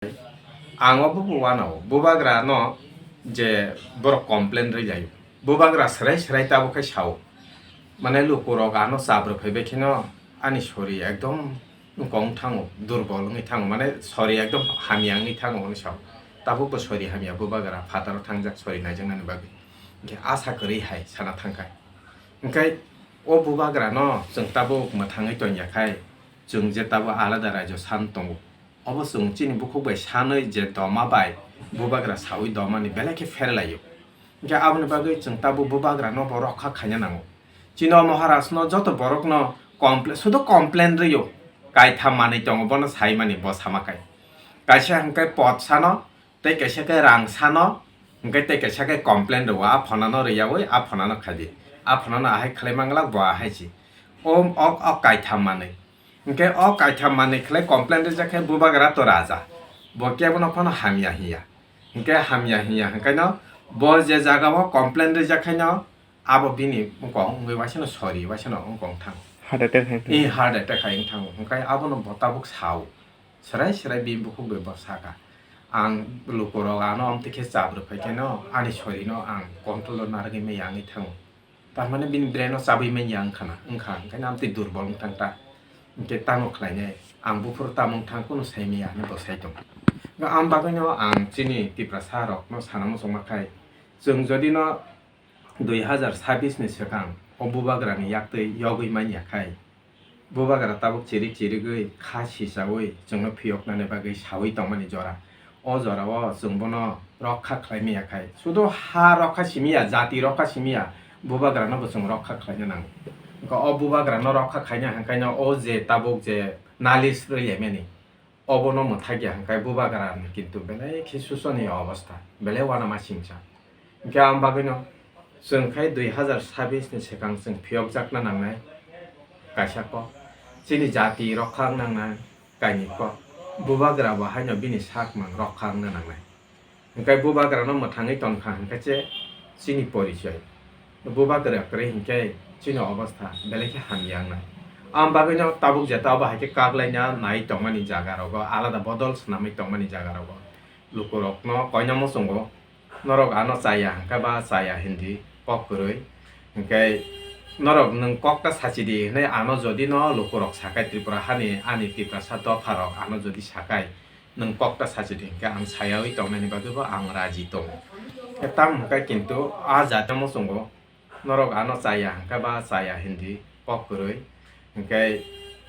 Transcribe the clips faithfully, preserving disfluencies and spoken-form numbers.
Ang obo bo uanao, bubagra no je borok complain rwi lai. Bubagra swrai swrai tabuk khai sao. Mane lukurok ano chabrwi phaibai kheno ani sori ekdom wngkong thango, durbol wngwi thango, mane sori ekdom hamya wngwi thango hwnwi sao. Tabuk bo sori hamya bubagra phataro thangjak sori naijaknani bagwi. Hwnkhe asa kwrwi hai sana thangkha. Hwnkhe o bubagra no chwng tabuk mwthangwi tongya khai, chwng je tabuk alada raijo san tongo. Obo chwng chini bukhuk bai sanwi je doma bai bubagra sawi domani belai khe pherlaio. Hwnkhe aboni bagwi chwng tabuk bubagra no bo rokha khaina nango. Chini o Maharaj no joto borok no complain, sudo complain rwio. Kaitham manwi tongo bono saimani bo sama kai. Kaisa hwnkhe pot sano, tei kaisa khe rang sano, hwnkhe tei kaisa khe complain rwo, a phonano rwyawi a phonano khaidi. A phonano ahai khlai manglak bo ahai si. O, o, o kaitham manwi. Hwnkhe o kaitham manwi khlai complain rijak khe bubagra to raja. Bo kebono phano hamya hiya. Hwnkhe hamya hiya hwnkhaino bo je jagao complain rijak khaino abo bini wngkong wngwi waisano sori waisano wngkong thang. Heart attack hai. I heart attack hai wng thango. Hwnkhe abono bo tabuk sao. Swrai swrai bini bukhuk bai bo saka. Ang lukurok ano amtwi khe chabrwi phai kheno ani sorino ang control o narwgwi maya wngwi thango. Tamani bini brain o chabwi manya wngkhana, wngkha, hwnkhe amtwi durbol wngthang ta. Hwnkhe tamo khlainai, ang buphuru tamo wngthang kunu sai maya hinwi bo sai tongo. Ang bagwino ang chini Tiprasa rokno sana muchungma khai, chwng jodi no dui hazar sabis ni swkang o bubagrani yaktwi yogwi manya khai, bubagra tabuk chirik chirigwi kha sichaui chwngno phiyoknani bagwi saui tongmani jora. O jorao chwng bono rokha khlai manya khai. Sudo ha rokha simiya, jati rokha simiya, bubagrano bo chwng rokha khlaina nango. Wngkha o bubagrano rokha khaina hwnkhaino o je tabuk je nalis rwlaimani, obono mwthakya hwnkhe bubagrani kintu belai khe susoniyo obostha, belai uanama singcha. Hwnkhe ang bagwino chwng khai dui hazar sabis ni swkang chwng phiyokjakna nangnai kaisa kok, chini jati rokha wng nangnai kainwi kok, bubagra bo haino bini sakmang rokha wngna nangnai. Hwnkhe bubagrano mwthangwi tongkha hwnkhe che chini porichoi. Bubagra kwrwi hwnkhe chini obostha belai khe hamya wngnai. Ang bagwino tabuk jeta obo hai khe kaklaina nai tongmani jaga rogo, alada bodol swnamwi tongmani jaga rogo lukurokno koina muchungo. Norok ano chaya hwnkhe ba chaya hindi kok kwrwi. Hwnkhe norok nwng kokta sachidi hwnwi ano jodi no lukurok sakai Tripura hani ani Tiprasa dopharok ano jodi sakai nwng kokta sachidi hwnkhe ang sayaui tongnani bagwi bo ang raji tongo. Khe tamo hwnkhe kintu a jati muchungo norok ano chaya hwnkhe ba chaya hindi kok kwrwi. Hwnkhe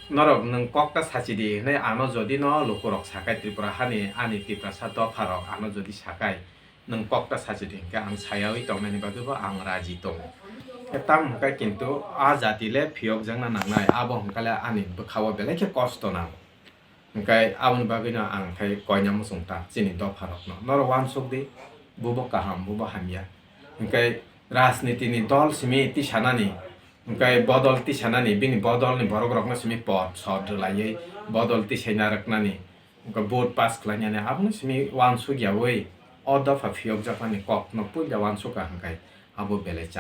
norok nwng kokta sachidi hwnwi ano jodi no lukurok sakai Tripura hani ani Tiprasa dopharok ano jodi sakai nwng kokta sachidi hwnkhe ang sayaui tongnani bagwi bo ang raji tongo. Khe tamo hwnkhe kintu a jati le phiyokjakna nangnai, abo hwnkhe le ani bwkhao belai khe kosto nango. Hwnkhe aboni bagwino ang khai koina muchung ta chini dopharokno. Norok uansuk di, bubo kaham, bubo hamya. Hwnkhe rajnitini dol simi tisanani, hwnkhe bodol tisanani, bini bodolni borokrokno simi pot sot rwlaiwi bodol tisaina rwknani, hwnkhe vote pass khlainani abono simi uansukyaui o dopha phiyokjakmani kokno puila uansukha hwnkhe abo belai cha.